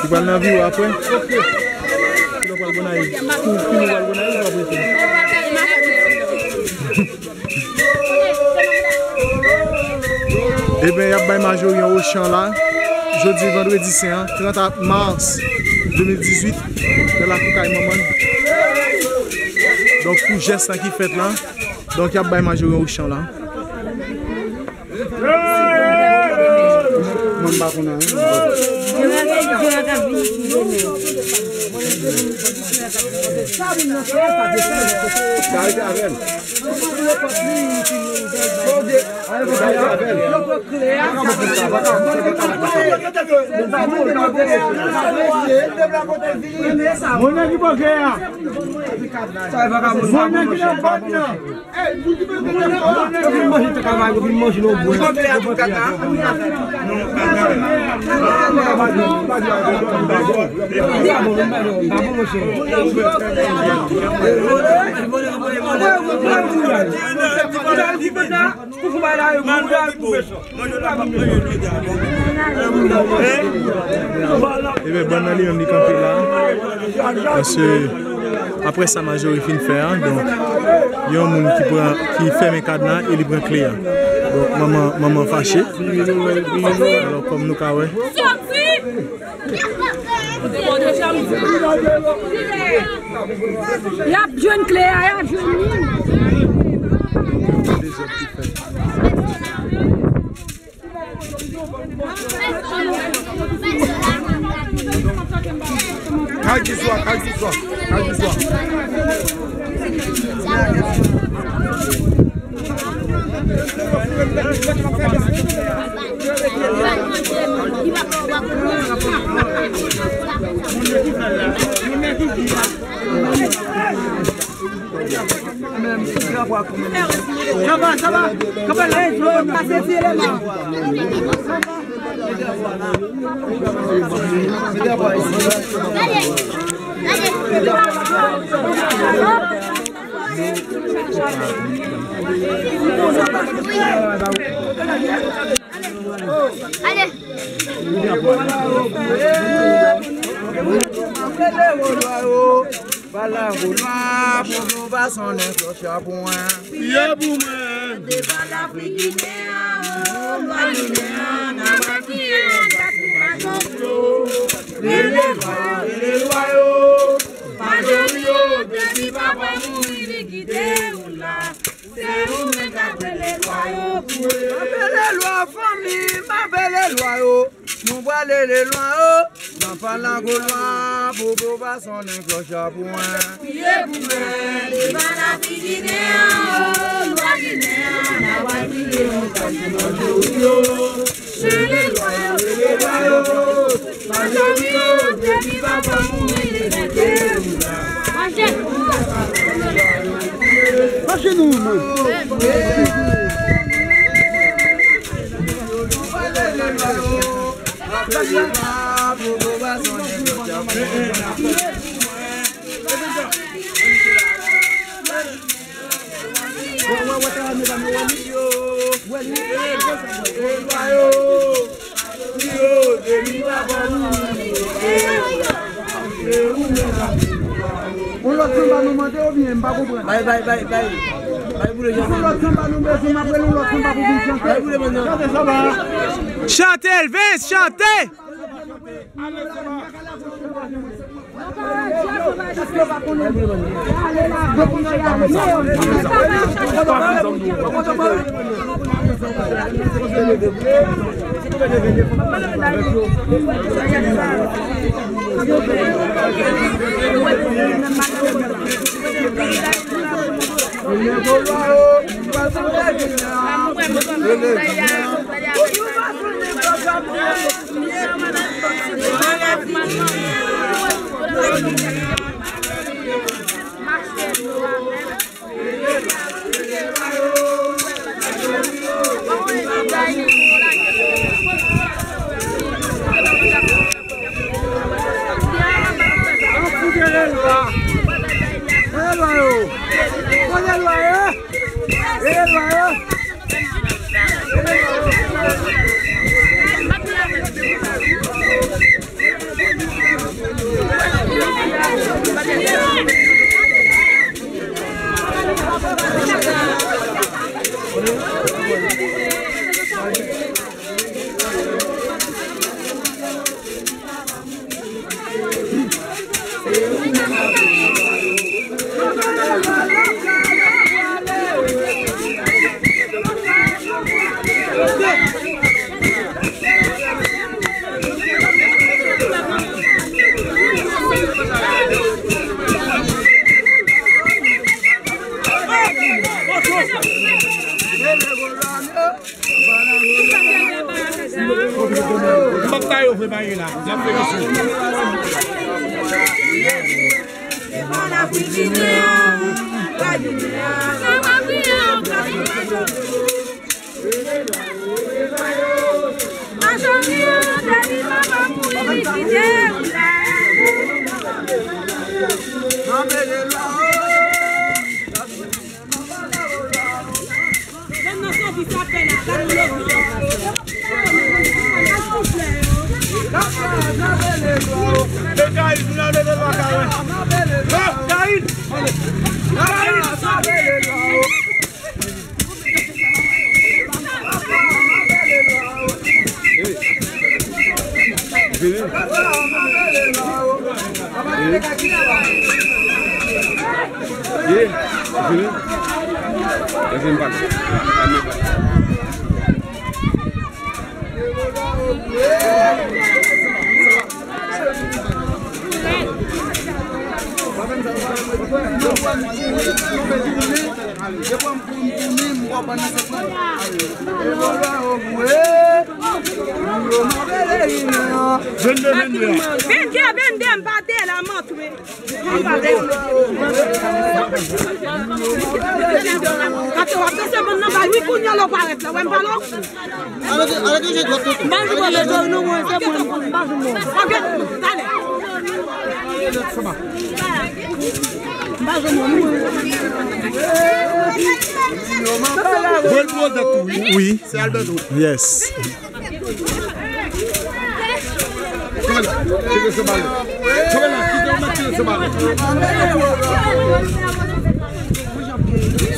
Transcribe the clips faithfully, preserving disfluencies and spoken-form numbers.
Pral nan viwo apre. Kilè w pral Gonayiv? Kou fini w pral Gonayiv ou w ap rete? Ebyen, y ap bay Majori an Ochan la. Jodi vandredi sen an, trant mas de mil dizuit, nan lakou kay manman l. Donk, pou jès lan ki fèt la, donk, y ap bay Majori an Ochan la. Mwen m pa konn anyen. Sa rete avè l. Sa rete avè l. Mwen nan ki bò kle a. Mwen nan ki nan bòt nan. Yo vin manje travay, yo vin manje nan bwè. Ebyen, bann nan li menm li kanpe la. Paske apre sa Majori fin fè a, donk, yon moun ki pran, ki fèmen kadna e li pran kle a. Donk, manman, manman fache. Alò, kòm nou ka wè. Y ap jwenn kle a, y ap jwenn li. Kay di swa, kay di swa, kay di swa. Sa va, sa va. Kanpe la, pase ti eleman. Ale. Pala Golwa, pou nou pa sonnen klòch a pou mwen. Priye pou mwen. Devan Lafrik Ginen an, o, lwa Ginen an, n ap apiye yo, sa se pa konplo. Rele lwa, rele lwa yo. Majori yo, depi papa mouri, li kite ou la. Se ou menm k ap rele lwa yo pou yo. M ap rele lwa fanmi, m ap rele lwa yo. Nou pral rele lwa yo. Nan Pala Golwa, bobo pa sonnen klòch a pou mwen. Priye pou mwen, devan Lafrik Ginen an, o, lwa Ginen an, n ap apiye yo, sa se majori yo. Mache nou, man. Yon lòt sanba nou mande oubyen m pa konprann? Bay, bay, bay, bay. Bay boule Jean. Yon lòt sanba nou bezwen, m ap rele yon lòt sanba pou vin chante. Bay boule manman. Chante sanba. Chante, Elvis, chante! Kote lwa yo? Kote lwa yo? Kote lwa yo? Bay la, n ap fè misye. Vini. Vini. Ye, vini. Lève m pale. Lève m pale. Vennde, vennde. Vennde, vennde, m pa te la, m antre. Kate w ap danse bann nan bay, wi, kounye a lè w parèt la, wè m pale w. M pa jwe nan ledo nou, mwen, se mwen, m pa jwe mwen. Ok, talè. M pa jwe mwen, mwen. Voye l pou Odette tou, wi. Wi. Se Alberto. Yes. Tire sou bal. Tire la, kite w mèt tire sou bal.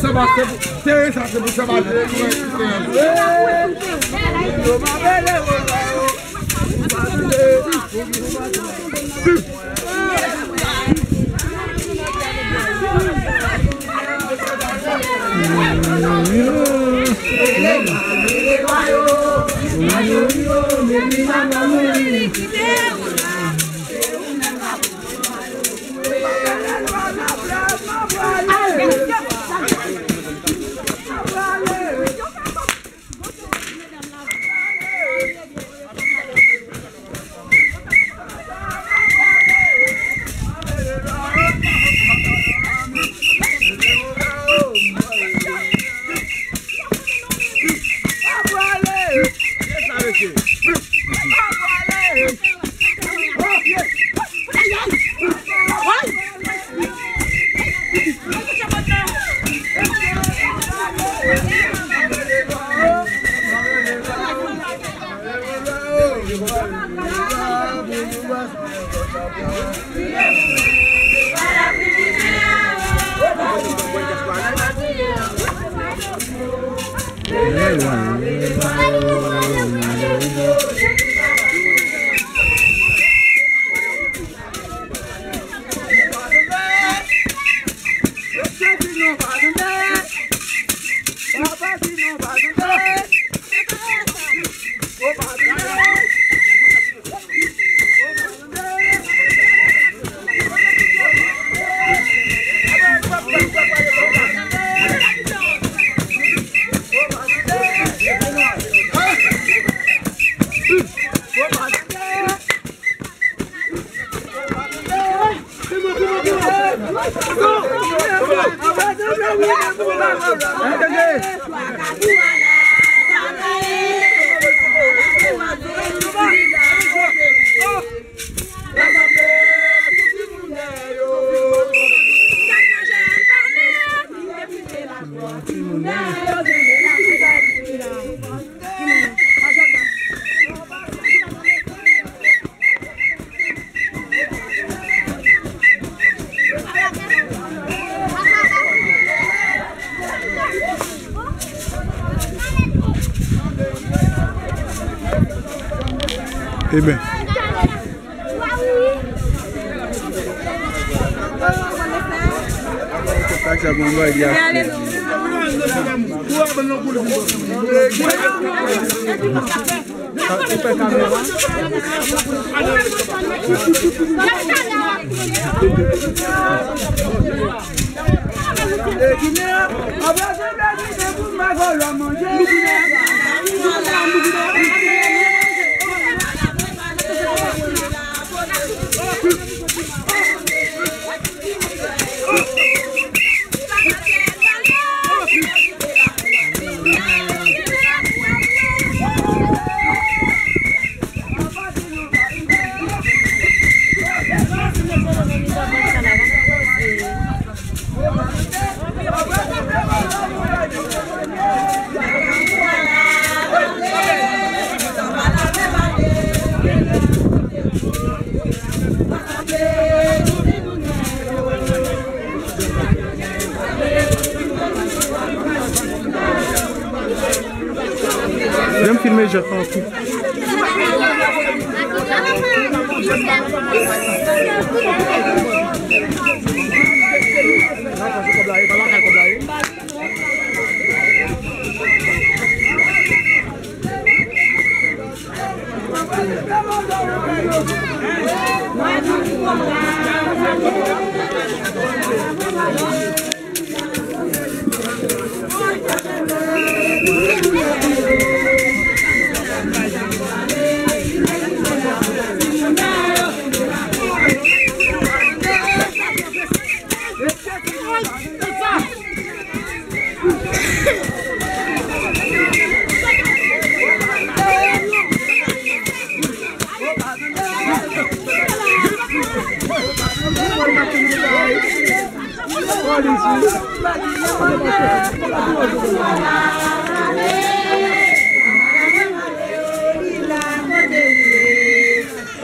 Samba, se pou, tire sa, se pou Samba. Ebyen.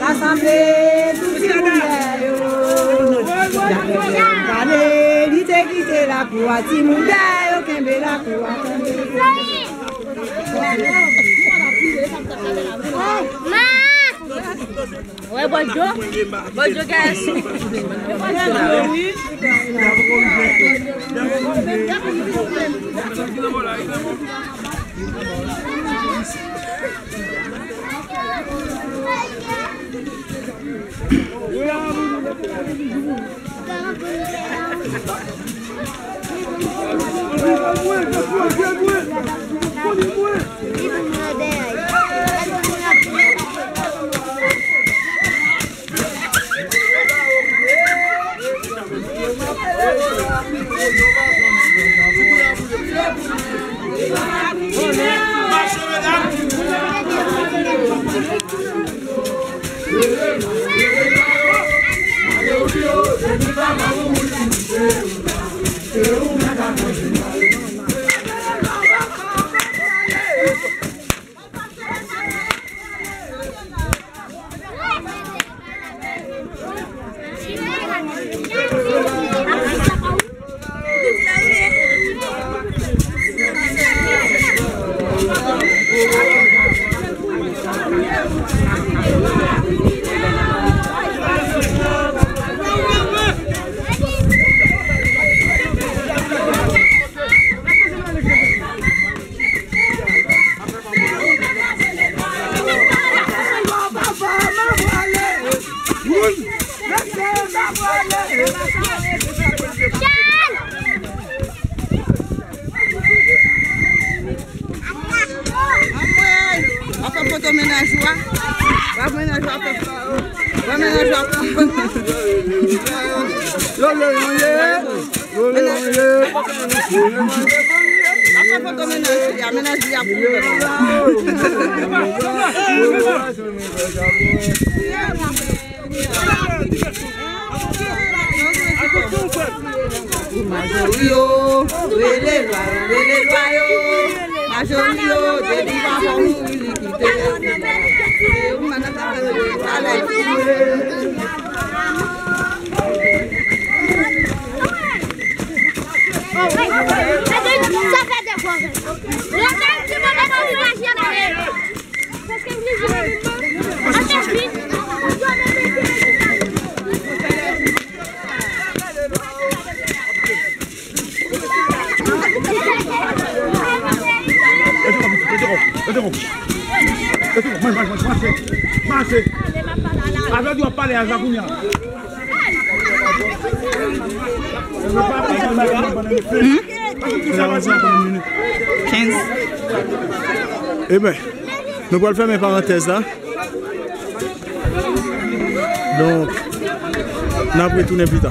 Rasanble tout timoun dèyè yo. Pale, li te kite lakou a, timoun dèyè yo kenbe lakou a, kenbe. Wè, bò dlo. Bò dlo, guys. Bò dlo, wi. Anmwey! W ap fè foto mennaj ou a? W ap mennaj ou ap fè foto? W ap mennaj ou ap fè foto? Yo, yo, yo, yo. Mennaj li a, mennaj li a pou mwen. Majori yo, rele lwa yo, rele lwa yo. Majori yo, depi pa fò mouri li kite. Se ou menm nan ta fè ale. Mache, mache, mache. Avè di w ap pale a sa kounye a. Kenz. Eben, nou pral fèmen parantèz la. Donk, n ap retounen pita.